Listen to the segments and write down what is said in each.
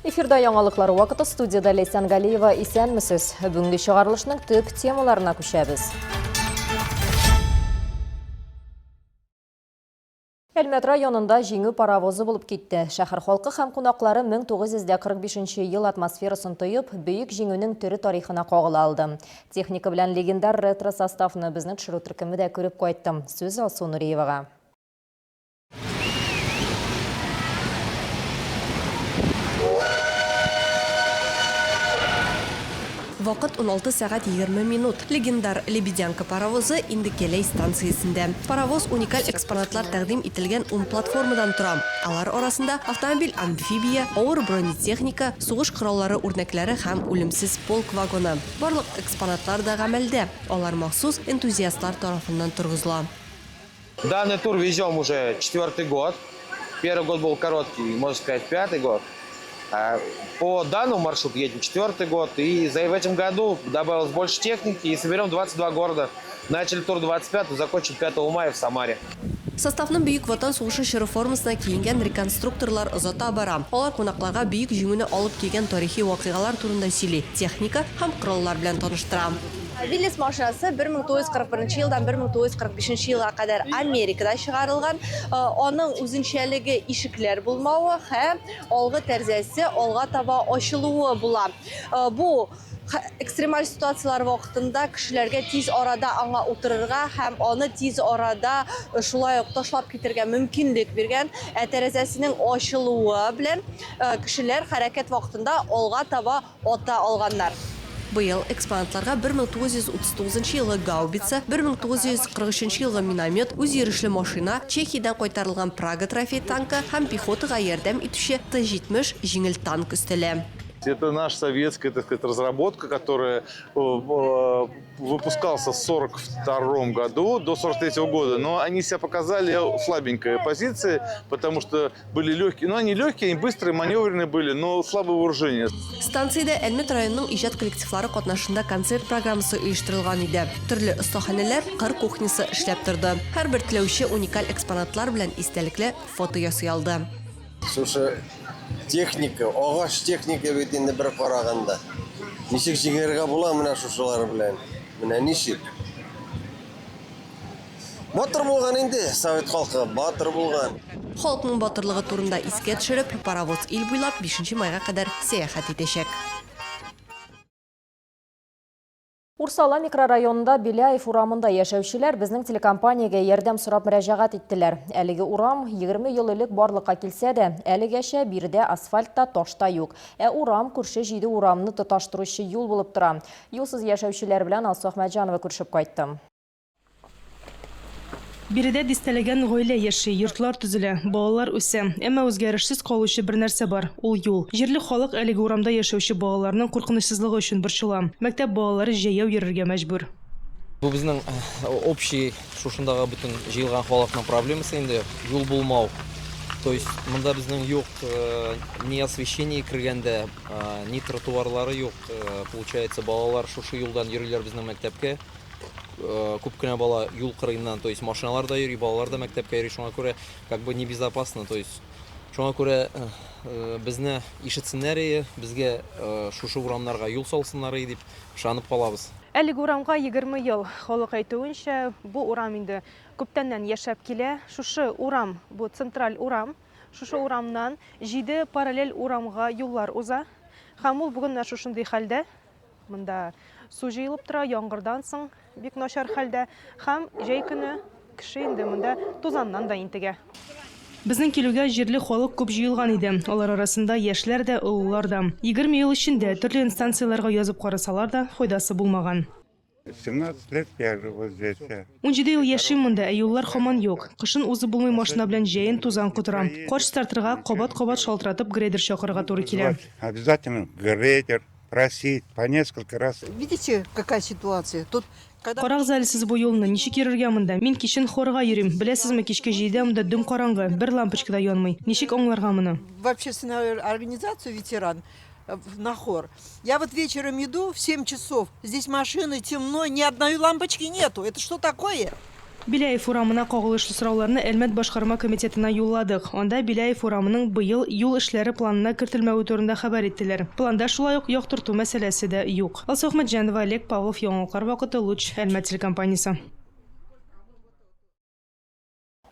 Эфирда яңалыклар вакыты студияда Ләйсән Галиева исәнмесез. Бүгенге чыгарылышның төп темаларына күчәбез. Әлмәт районында Җиңү паровозы булып китте. Шәһәр халкы һәм кунаклары 1945 ел атмосферасын тоеп, Бөек Җиңүнең тере тарихына кагыла алды. Техника белән легендар ретро-составны безнең төшерү төркеме дә күреп кайтты. Сүз Алсу Нуриевага. Вакыт 16 сәгать 20 минут. Легендар Лебедянка паровозы инде Кәләй станциясендә. Паровоз уникаль экспонатлар тәкъдим ителгән ун платформадан тора. Алар арасында автомобиль-амфибия, авыр бронетехника, сугыш кораллары үрнәкләре һәм үлемсез полк вагоны. Барлык экспонатлар да гамәлдә, алар махсус энтузиастлар тарафыннан торгызыла. Данный тур везем уже четвертый год. Первый год был короткий, можно сказать, пятый год. А по данному маршруту едем четвертый год. И в этом году добавилось больше техники и соберем 22 города. Начали тур 25, закончим 5 мая в Самаре. Составның Бөек Ватан сугышы чоры формасына киенгән реконструкторлар озата бара. Алар кунакларга Бөек Җиңүне алып килгән тарихи вакыйгалар турында сөйли, техника һәм кораллар белән таныштыра. Виллис машинасы 1941 елдан 1945 елга кадәр Америкада чыгарылган. Аның үзенчәлеге ишекләр булмавы һәм алгы тәрәзәсе алга таба ачылуы була. Бу экстремаль ситуацияләр вакытында кешеләргә тиз арада аңа утырырга һәм аны тиз арада шулай ук ташлап китергә мөмкинлек биргән. Ә тәрәзәсенең ачылуы белән кешеләр хәрәкәт вакытында алга таба ата алганнар. Быел экспонатларга 1939 елгы гаубица, 1943 елгы миномет, үзйөрешле машина, Чехиядән кайтарылган Прага трофей танкы һәм пехотага ярдәм итүче Т-70 җиңел танк өстәлә. Это наша советская, так сказать, разработка, которая выпускался в 1942 году до 1943 года, но они себя показали слабенькой позиции, потому что были легкие, ну они легкие, они быстрые, маневренные были, но слабое вооружение. Станциядә Әлмәт районының иҗат коллективлары катнашында концерт программасы оештырылган иде. Төрле остаханәләр, кыр кухнясы эшләп торды. Һәрбер теләүче уникаль экспонатлар белән истәлекле фото ясый алды. Шушы техника, агач техника бит инде бер караганда. Ничек җиңәргә була менә шушылар белән? Менә ничек? Батыр булган инде совет халкы, батыр булган. Халыкның батырлыгы турында искә төшереп, паровоз ил буйлап 5 майга кадәр сәяхәт итәчәк. Урсала микрорайонында Беляев урамында яшәүчеләр безнең телекомпаниягә ярдәм сорап мөрәҗәгать иттеләр. Әлеге урам 20 ел элек барлыкка килсә дә, әлегәчә биредә асфальт та, таш та юк. Ә урам күрше җиде урамны тоташтыручы юл булып тора. Юлсыз яшәүчеләр белән Алсу Әхмәтҗанова күрешеп кайтты. Биредә дистәләгән гаилә яши, йортлар төзелә, балалар үсә. Әмма үзгәрешсез калучы бер нәрсә бар, ул юл. Җирле халык әлеге урамда яшәүче балаларның куркынычсызлыгы өчен борчыла. Мәктәп балалары җәяү йөрергә мәҗбүр. Бу безнең общий шушындагы бөтен җыелган халыкның проблемасы инде, юл булмау. То есть монда безнең юк ни освещение кергәндә, ни тротуарлары юк. Получается, балалар шушы юлдан йөриләр безнең мәктәпкә. Күп кенә бала юл кырыеннан, то есть машиналар да йөри, балалар да мәктәпкә йөри, шуңа күрә как бы небезопасно, то есть шуңа күрә безне ишетсеннәр ие, безгә шушы урамнарга юл салсыннар ие дип ышанып калабыз. Әлеге урамга 20 ел. Халык әйтүенчә, бу урам инде күптәннән яшәп килә. Шушы урам, бу централь урам, шушы урамнан 7 параллель урамга юллар уза. Һәм ул бүген менә шушындый хәлдә. Монда су җыелып тора, яңгырдан соң бик начар хәлдә. Һәм җәй көне кеше инде монда тузаннан да интегә. Безнең килүгә җирле халык күп җыелган иде. Алар арасында яшьләр дә, олылар да. 20 ел эчендә төрле инстанцияләргә язып карасалар да, файдасы булмаган. 17 лет я живу здесь. 17 ел яшим монда, ә юллар һаман юк. Кышын узып булмый машина белән, җәен тузан котыра. Кар чистартырга кабат-кабат шалтыратып грейдер чакырырга туры килә. Обязательно грейдер просить по несколько раз. Видите, какая ситуация? Тут когда Карагыз әле сез бу юлны, ничек йөрергә монда? Мин кичен хорга йөрим. Беләсезме, кичке җидедә монда дөм караңгы, бер лампочка да янмый. Ничек аңларга моны? В общественную организацию ветеран на хор. Я вот вечером иду в 7 часов, здесь машины, темно, ни одной лампочки нету. Это что такое? Беляев урамына кагылышлы сорауларны Әлмәт башкарма комитетына юлладык. Анда Беляев урамының быел юл эшләре планына кертелмәве турында хәбәр иттеләр. Планда шулай ук яктырту мәсьәләсе дә юк. Алсу Әхмәтҗанова, Олег Павлов, Яңалыклар вакыты, Луч, Әлмәт телекомпаниясе.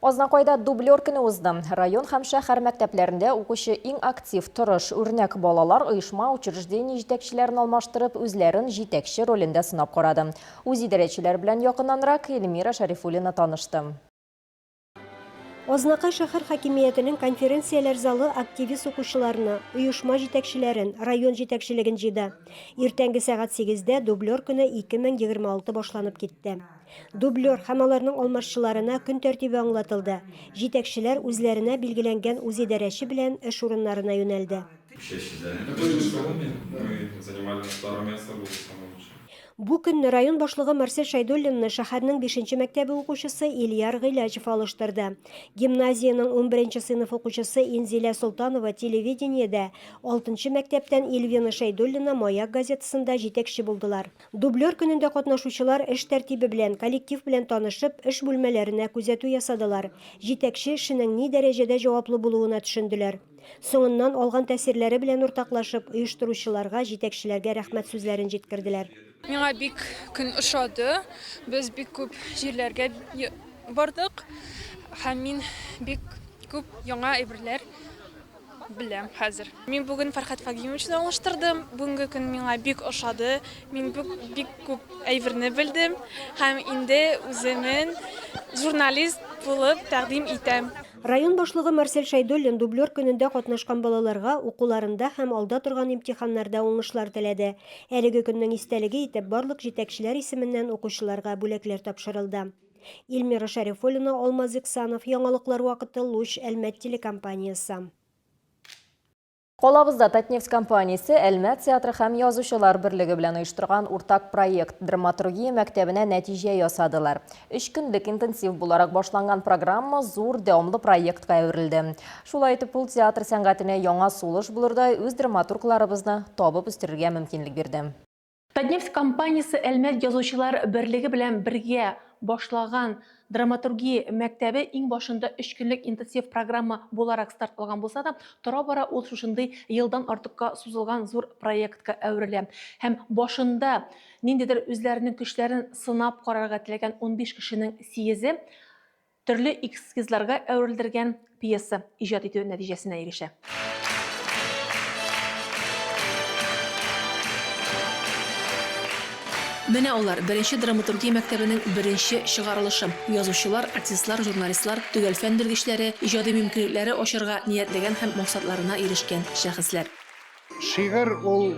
Азнакайда дублер көне узды. Район һәм шәһәр мәктәпләрендә укучы иң актив, тырыш, үрнәк балалар оешма, учреждение җитәкчеләрен алмаштырып, үзләрен җитәкче ролендә сынап карады. Үзидарәчеләр белән якыннанрак Эльмира Шәрифуллина танышты. Азнакай шәһәр хакимиятенең конференцияләр залы активист укучыларны, оешма җитәкчеләрен, район җитәкчелеген җыйды. Иртәнге сәгать сигездә дублер көне 2026 башланып китте. Дублер һәм аларның алмашчыларына көн тәртибе аңлатылды. Җитәкчеләр үзләренә билгеләнгән үзидарәче белән эш урыннарына юнәлде. Бу көнне район башлыгы Марсель Шәйдуллинны шәһәрнең бишенче мәктәбе укучысы Ильяр Гыйләҗев алыштырды. Гимназиянең унберенче сыйныф укучысы Инзилә Солтанова телевидениедә, алтынчы мәктәптән Ильвина Шәйдуллина Маяк газетасында җитәкче булдылар. Дублер көнендә катнашучылар эш тәртибе белән, коллектив белән танышып, эш бүлмәләренә күзәтү ясадылар, җитәкче эшенең ни дәрәҗәдә җаваплы булуына төшенделәр. Соңыннан алган тәэсирләре белән уртаклашып, оештыручыларга, җитәкчеләргә рәхмәт сүзләрен җиткерделәр. Миңа бик көн ошады. Без бик күп җирләргә бардык һәм мин бик күп яңа әйберләр беләм хәзер. Мин бүген Фәрхәт Фагимовичны алыштырдым. Бүгенге көн миңа бик ошады. Мин бик күп әйберне белдем һәм инде үземен журналист булып тәкъдим итәм. Район башлыгы Марсель Шәйдуллин дублер көнендә катнашкан балаларга укуларында һәм алда торган имтиханнарда уңышлар теләде. Әлеге көннең истәлеге итеп барлык җитәкчеләр исеменнән укучыларга бүләкләр тапшырылды. Илмира Шәрифуллина, Алмаз Иксанов, Яңалыклар вакыты, Луч, Әлмәт телекомпаниясе. Калабызда Татнефть компаниясе Әлмәт театры һәм Язучылар берлеге белән оештырган уртак проект Драматургия мәктәбенә нәтиҗә ясадылар. Өч көнлек интенсив буларак башланган программа зур дәвамлы проектка әверелде. Шулай итеп, ул театр сәнгатенә яңа сулыш булырдай үз драматургларыбызны табып үстерергә мөмкинлек бирде. Татнефть компаниясе Әлмәт язучылар берлеге белән бергә башлаган драматургия мәктәбе иң башында өч көнлек интенсив программа буларак старт алган булса да, тора-бара ул шушындый елдан артыкка сузылган зур проектка әверелә. Һәм башында ниндидер үзләренең көчләрен сынап карарга теләгән 15 кешенең сигезе төрле эскизларга әверелдергән пьеса иҗат итү нәтиҗәсенә ирешә. Менә алар, беренче драматургия мәктәбенең беренче чыгарылышы. Язучылар, артистлар, журналистлар, төгәл фән белгечләре, иҗади мөмкинлекләре ачарга ниятләгән һәм максатларына ирешкән шәхесләр. Шигырь ул,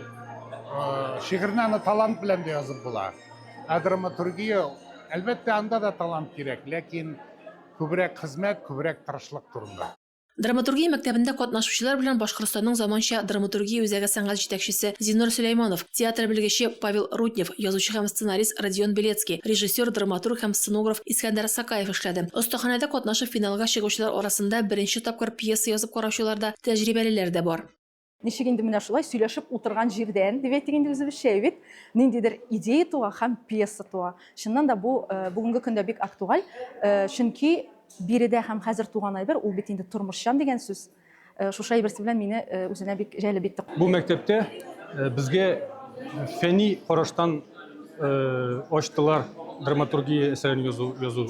шигырьне аны талант белән дә язып була. Ә драматургия, әлбәттә, анда да талант кирәк, ләкин күбрәк хезмәт, күбрәк тырышлык турында. Драматургия мәктәбендә катнашучылар белән Башкортстанның заманча драматургия үзәге сәнгать җитәкчесе Зиннур Сөләйманов, театр белгече Павел Руднев, язучы һәм сценарист Родион Белецкий, режиссер, драматург һәм сценограф Искәндәр Сакаев эшләде. Остаханәдә катнашып финалга чыгучылар арасында беренче тапкыр пьеса язып караучылар да, тәҗрибәлеләр дә бар. Ничек инде менә шулай сөйләшеп утырган җирдән, дип әйтик инде үзебезчә бит, ниндидер идея туа һәм пьеса туа. Чыннан да бу э, бүгенге көндә бик актуаль, э, чөнки биредә һәм хәзер туган әйбер, ул бит инде тормышчан дигән сүз. Э, шушы әйберсе белән мине үзенә бик җәлеп итте. Бу мәктәптә безгә фәнни караштан ачтылар драматургия әсәрен язу, язу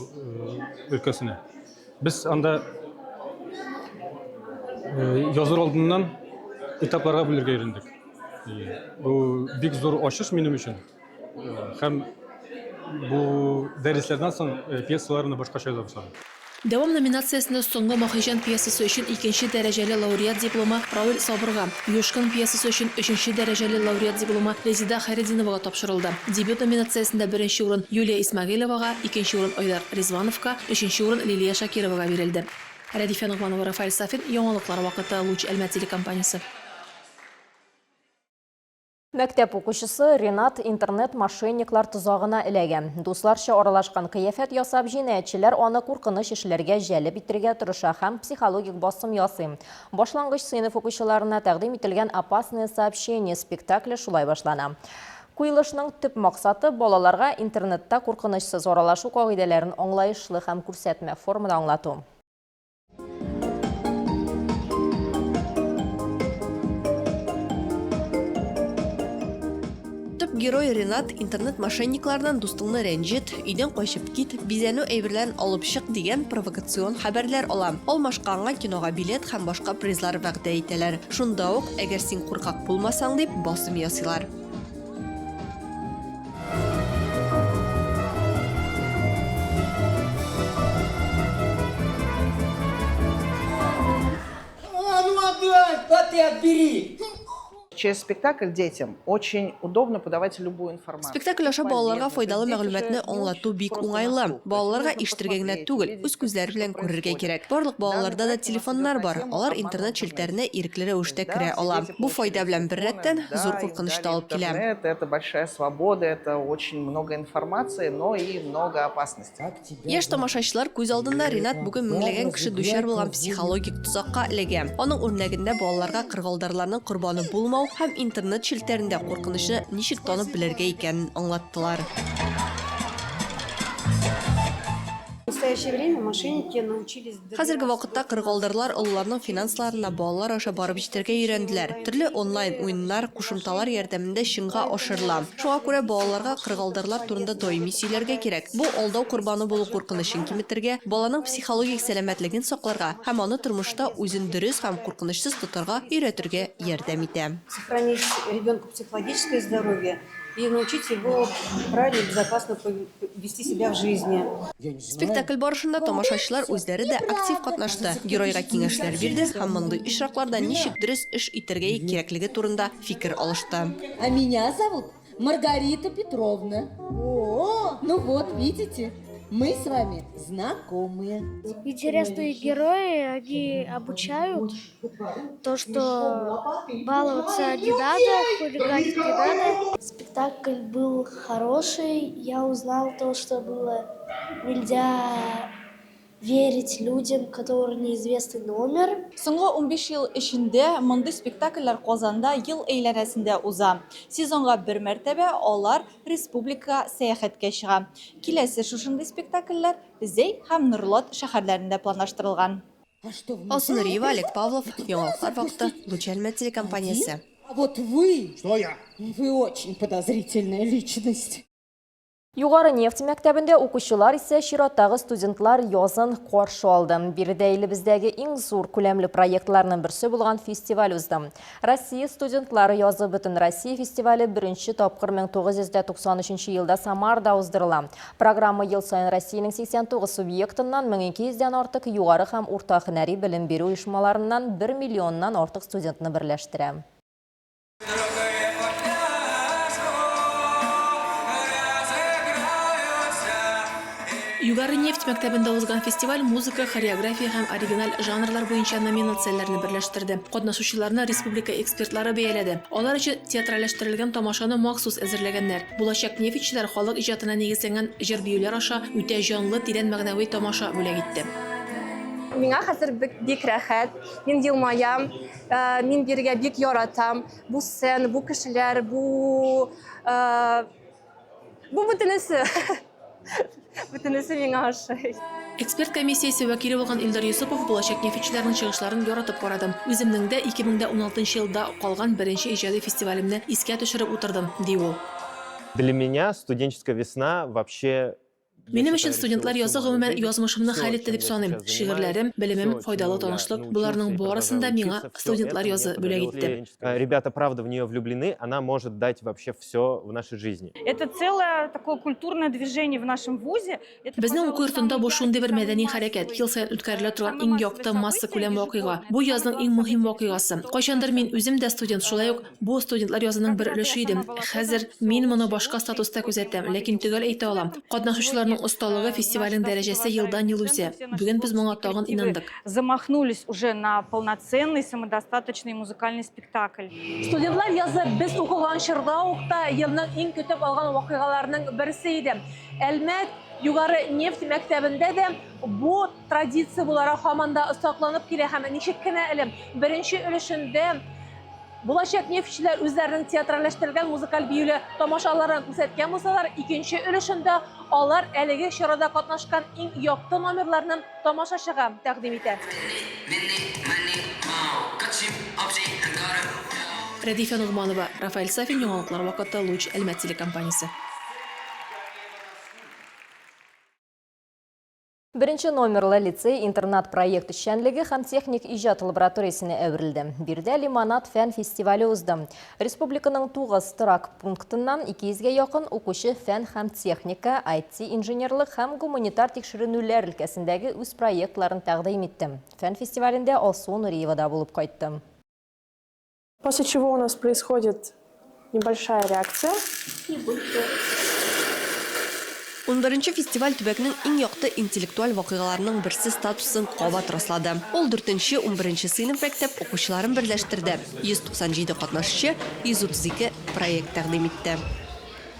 өлкәсенә. Без анда э, языр алдыннан этапларга бүлергә өйрәндек. Бу бик зур ачыш минем өчен. Э, һәм бу дәресләрдән соң э, пьесаларны башкача яза башладым. Дәвам номинациясендә Соңгы мохиҗан пьесасы өчен икенче дәрәҗәле лауреат дипломы Равил Сабырга, Юшкын пьесасы өчен өченче дәрәҗәле лауреат дипломы Резеда Хәйретдиновага тапшырылды. Дебют номинациясендә беренче урын Юлия Исмәгыйловага, икенче урын Айдар Ризвановка, өченче урын Лилия Шакировага бирелде. Рәдифә Ногманова, Рафаэль Сафин, Яңалыклар вакыты, Луч Әлмәт телекомпаниясе. Мәктәп укучысы Ренат интернет-мошенниклар тозагына эләгә. Дусларча аралашкан кыяфәт ясап, җинаятьчеләр аны куркыныч эшләргә җәлеп итергә тырыша һәм психологик басым ясый. Башлангыч сыйныф укучыларына тәкъдим ителгән Опасное сообщение спектакле шулай башлана. Куелышның төп максаты балаларга интернетта куркынычсыз аралашу кагыйдәләрен аңлаешлы һәм күрсәтмә формада аңлату. Төп герой Ренат интернет-мошенниклардан дустыңны рәнҗет, өйдән качып кит, бизәнү әйберләрен алып чык дигән провокацион хәбәрләр ала. Алмашка аңа кинога билет һәм башка призлар вәгъдә итәләр. Шунда ук, әгәр син куркак булмасаң дип, басым ясыйлар. А ну отдай! А ты отбери! Через спектакль детям очень удобно подавать любую информацию. Спектакль аша балаларга файдалы мәгълүматны аңлату бик уңайлы. Балаларга ишетергә генә түгел, үз күзләре белән күрергә кирәк. Барлык балаларда да телефоннар бар, алар интернет челтәренә ирекле рәвештә керә ала. Бу файда белән беррәттән, зур куркыныч та алып килә. Интернет – это большая свобода, это очень много информации, но и много опасностей. Яшь тамашачылар күз алдында Ренат бүген меңләгән кеше дучар булган психологик тозакка эләгә. Аның үрнәгендә балаларга кыргалдарларның корбаны булмау һәм интернет челтәрендә куркынычны ничек танып белергә икәнен аңлаттылар. В настоящее время мошенники научились Хәзерге вакытта кырыгалдарлар олыларның финансларына балалар аша барып җитәргә өйрәнделәр. Төрле онлайн уеннар, кушымталар ярдәмендә чынга ашырыла. Шуңа күрә балаларга кырыгалдарлар турында даими сөйләргә кирәк. Бу алдау корбаны булу куркынычын киметергә, баланың психологик сәламәтлеген сакларга һәм аны тормышта үзен дөрес һәм куркынычсыз тотарга өйрәтергә ярдәм итә. Сохранить ребенку психологическое здоровье и научить его правильно и безопасно вести себя в жизни. Спектакль барышында тамашачылар үзләре дә актив катнашты, геройга киңәшләр бирде һәм мондый очракларда ничек дөрес эш итәргә кирәклеге турында фикер алышты. А меня зовут Маргарита Петровна. О, ну вот, видите, мы с вами знакомые. Интересные герои, они обучают то, что баловаться не надо, хулиганить не надо. Спектакль был хороший, я узнал то, что было нельзя верить людям, которые неизвестный номер. Соңгы 15 ел эчендә мондый спектакльләр Казанда ел әйләнәсендә уза. Сезонга бер мәртәбә алар республикага сәяхәткә чыга. Киләсе шушындый спектакльләр Зәй һәм Норлат шәһәрләрендә планлаштырылган. Алсу Нуриева, Олег Павлов, Яңалыклар вакыты, Луч Әлмәт телекомпаниясе. А вот вы... Что я? Вы очень подозрительная личность. Югары нефть мәктәбендә укучылар исә чираттагы студентлар язын каршы алды. Биредә илебездәге иң зур күләмле проектларның берсе булган фестиваль узды. Россия студентлары язы Бөтенроссия фестивале беренче тапкыр 1993 елда Самарда уздырыла. Программа ел саен Россиянең 89 субъектыннан 1200 дән артык югары һәм урта һөнәри белем бирү оешмаларыннан 1 миллионнан артык студентны берләштерә. Югары нефть мәктәбендә узган фестиваль музыка, хореография һәм оригиналь жанрлар буенча номинацияләрне берләштерде. Катнашучыларны республика экспертлары бәяләде. Алар өчен театральләштерелгән тамашаны махсус әзерләгәннәр. Булачак нефтьчеләр халык иҗатына нигезләнгән җыр-биюләр аша үтә җанлы, тирән мәгънәви тамаша бүләк итте. Миңа хәзер бик рәхәт, мин елмаям, э, мин бирегә бик яратам. Бу сцена, бу кешеләр, бу э, бу бөтенесе. Бөтенесе миңа ошый. Эксперт комиссиясе вәкиле булган Илдар Йосыпов булачак нефтьчеләрнең чыгышларын яратып карады. Үземнең дә 2016 елда калган беренче иҗади фестивалемне искә төшереп утырдым, ди ул. Для меня студенческая весна вообще Минем өчен студентлар язы гомумән язмышымны хәл итте дип саныйм. Шигырьләрем, белемем, файдалы танышлык, боларның барысын да миңа студентлар язы бүләк итте. Э, ребята правда в нее влюблены, она может дать вообще все в нашей жизни. Это целое такое культурное движение в нашем вузе. Безнең уку йортында бу шундый бер мәдәни хәрәкәт, ел саен үткәрелә торган иң якты массакүләм вакыйга. Бу язның иң мөһим вакыйгасы. Кайчандыр мин үзем дә студент, шулай ук Бу студентлар язының бер өлеше иде. Хәзер мин моны башка статуста күзәтәм, ләкин төгәл әйтә алам, катнашучыларның осталыгы, фестивальнең дәрәҗәсе елдан-ел үсә. Бүген без моңа тагын инандык. Замахнулись уже на полноценный самодостаточный музыкальный спектакль. Студентлар язы без укыган чорда ук та елның иң көтеп алган вакыйгаларының берсе иде. Әлмәт югары нефть мәктәбендә дә бу традиция буларак һаман да сакланып килә һәм ничек кенә әле беренче өлешендә Булачак нефтьчеләр үзләренең театральләштерелгән музыкаль биюле тамашаларын күрсәткән булсалар, икенче өлешендә алар әлеге чарада катнашкан иң якты номерларны тамашачыга тәкъдим итә. Рәдифә Ногманова, Рафаэль Сафин, Яңалыклар вакыты, Луч, Әлмәт телекомпаниясе. Беренче номерлы лицей-интернат проект эшчәнлеге һәм техник иҗат лабораториясенә әверелде. Биредә Лимонад фән фестивале узды. Республиканың 9 торак пунктыннан 200 гә якын укучы фән һәм техника, IT-инженерлык һәм гуманитар тикшеренүләр өлкәсендәге үз проектларын тәкъдим итте. Фән фестивалендә Алсу Нуриева да булып кайтты. После чего у нас происходит небольшая реакция. Унберенче фестиваль төбәкнең иң якты интеллектуаль вакыйгаларының берсе статусын кабат раслады. Ул дүртенче, унберенче сыйныф мәктәп укучыларын берләштерде, 197 катнашучы 132 проект тәкъдим итте.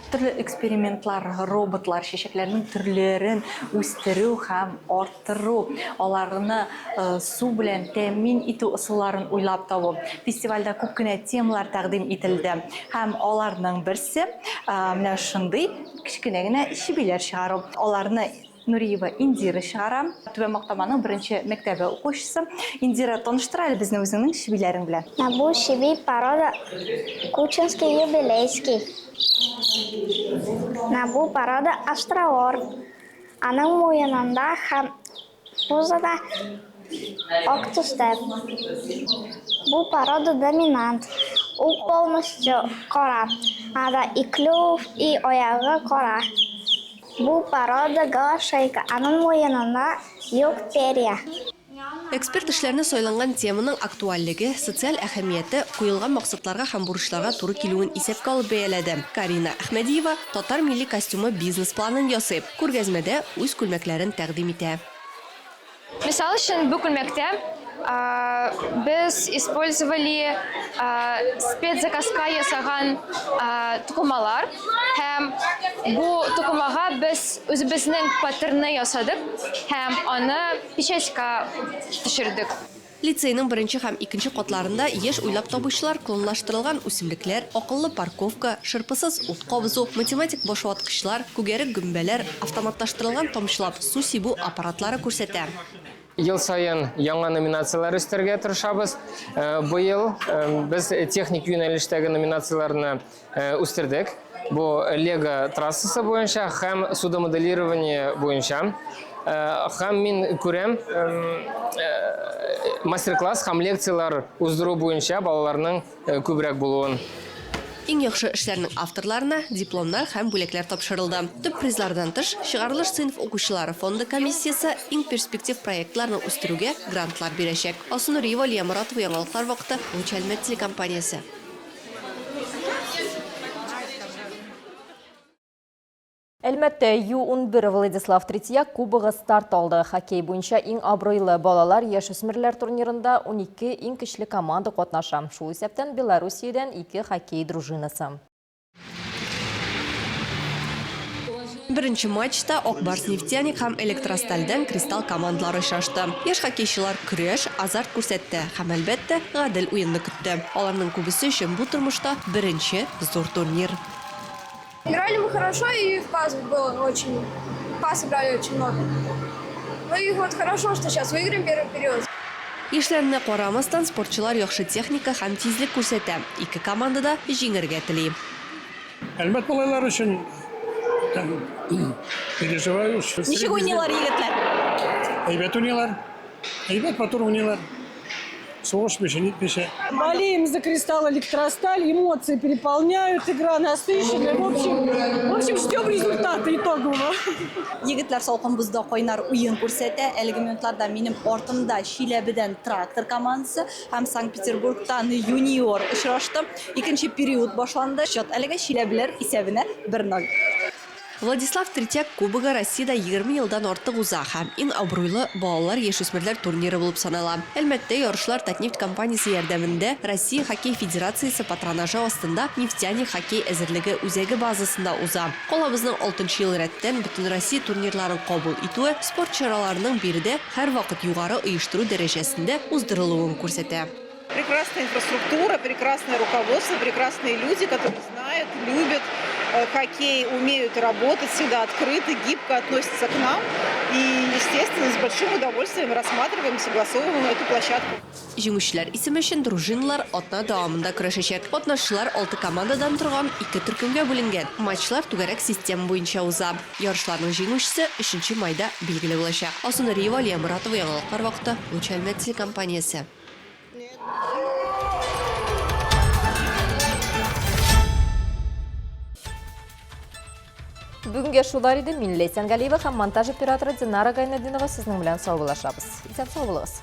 Төрле экспериментлар, роботлар, чәчәкләрнең төрләрен үстерү һәм арттыру, аларны су белән тәэмин итү ысулларын уйлап табу. Фестивальдә күп кенә темалар тәкъдим ителде. Һәм аларның берсе, менә шундый кечкенә генә чебиләр чыгару. Аларны Нуриева Индира чыгара. Түбән Мактаманың беренче мәктәбе укучысы. Индира, таныштыр әле безне үзеңнең чебиләрең белән. Менә бу чеби порода Кучинский юбилейский. Менә бу порода Австралорп. Аның муенында һәм пузода ак төстә. Бу порода доминант. Ул полностью кара. Анда и клюв, и аягы кара. Бу порода голошейка, аның муенына юк перья. Эксперт эшләрне сайланган теманың актуальлеге, социаль әһәмияте, куелган максатларга һәм бурычларга туры килүен исәпкә алып бәяләде. Карина Әхмәдиева татар милли костюмы бизнес-планын ясый, күргәзмәдә үз күлмәкләрен тәкъдим итә. Мисал өчен, бу күлмәктә без использовали спецзаказка ясаган тукымалар һәм бу тукымага без үзебезнең паттернны ясадык һәм аны печатька төшердек. Лицейның беренче һәм икенче катларында яшь уйлап табучылар клонлаштырылган үсемлекләр, акыллы парковка, шырпысыз ут кабызу, математик башваткычлар, күгәрек гөмбәләр, автоматлаштырылган тамчылап су сибү аппаратлары күрсәтә. Ел саен яңа номинацияләр өстәргә тырышабыз. Быел без техник юнәлештәге номинацияләрне үстердек. Бу Лего трассасы буенча һәм судомоделирование буенча. Һәм мин күрәм, мастер-класс һәм лекцияләр уздыру буенча балаларның күбрәк булуын. Иң яхшы эшләрнең авторларына дипломнар һәм бүләкләр тапшырылды. Төп призлардан тыш, чыгарылыш сыйныф укучылары фонды комиссиясе иң перспектив проектларны үстерүгә грантлар бирәчәк. Алсу Нуриева, Лия Моратова, Яңалыклар вакыты, Луч Әлмәт телекомпаниясе. Әлмәттә Ю-11 Владислав Третьяк кубогы старт алды. Хоккей буенча иң абруйлы балалар яшүсмерләр турнирында 12 иң көчле команда катнаша. Шул исәптән Белоруссиядән ике хоккей дружинасы. Беренче матчта Ак Барс Нефтяник һәм Электростальдән Кристалл командалары очрашты. Яшь хоккейчылар көрәш, азарт күрсәтте һәм, әлбәттә, гадел уенны көтте. Аларның күбесе өчен бу тормышта беренче зур турнир. Играли мы хорошо и в пас было очень, пасы брали очень много. Ну и вот хорошо, что сейчас выиграем первый период. Яшьләренә карамастан, спортчылар яхшы техника һәм тизлек күрсәтә. Ике команда да җиңәргә тели. Әлмәт малайлары өчен переживаю. Ничек уйныйлар егетләр? Әйбәт уйныйлар. Әйбәт матур уйныйлар. Сугышмыйча, нитмичә. Болеем за Кристалл Электросталь, эмоции переполняют, игра насыщенная. В общем, в общем, ждем результата итогового. Егетләр салкын бозда кайнар уен күрсәтә. Әлеге минутларда минем артымда Чиләбедән Трактор командасы һәм Санкт-Петербургтан Юниор очрашты. Икенче период башланды. Счет әлегә чиләбеләр исәбенә 1-0. Владислав Третьяк кубогы Россиядә 20 елдан артык уза һәм иң абруйлы балалар-яшүсмерләр турниры булып санала. Әлмәттә ярышлар Татнефть компаниясе ярдәмендә Россия Хоккей федерациясе патронажы астында Нефтяник хоккей әзерлеге үзәге базасында уза. Калабызның алтынчы ел рәттән Бөтенроссия турнирларын кабул итүе спорт чараларының биредә һәрвакыт югары оештыру дәрәҗәсендә уздырылуын күрсәтә. Прекрасная инфраструктура, прекрасное руководство, прекрасные люди, которые знают, любят э, хоккей, умеют работать, всегда открыты, гибко относятся к нам. И, естественно, с большим удовольствием рассматриваем, согласовываем эту площадку. Җиңүчеләр исеме өчен дружиналар атна дәвамында көрәшәчәк. Катнашчылар алты командадан торган ике төркемгә бүленгән. Матчлар түгәрәк система буенча уза. Ярышларның җиңүчесе өченче майда билгеле булачак. Алсу Нуриева, Алия Моратова, Яңалыклар вакыты, Луч Әлмәт телекомпаниясе. Бүгенгә шулар иде. Мин Ләйсән Галиева һәм монтаж операторы Динара Гайнетдинова сезнең белән саубуллашабыз. Исән сау булыгыз.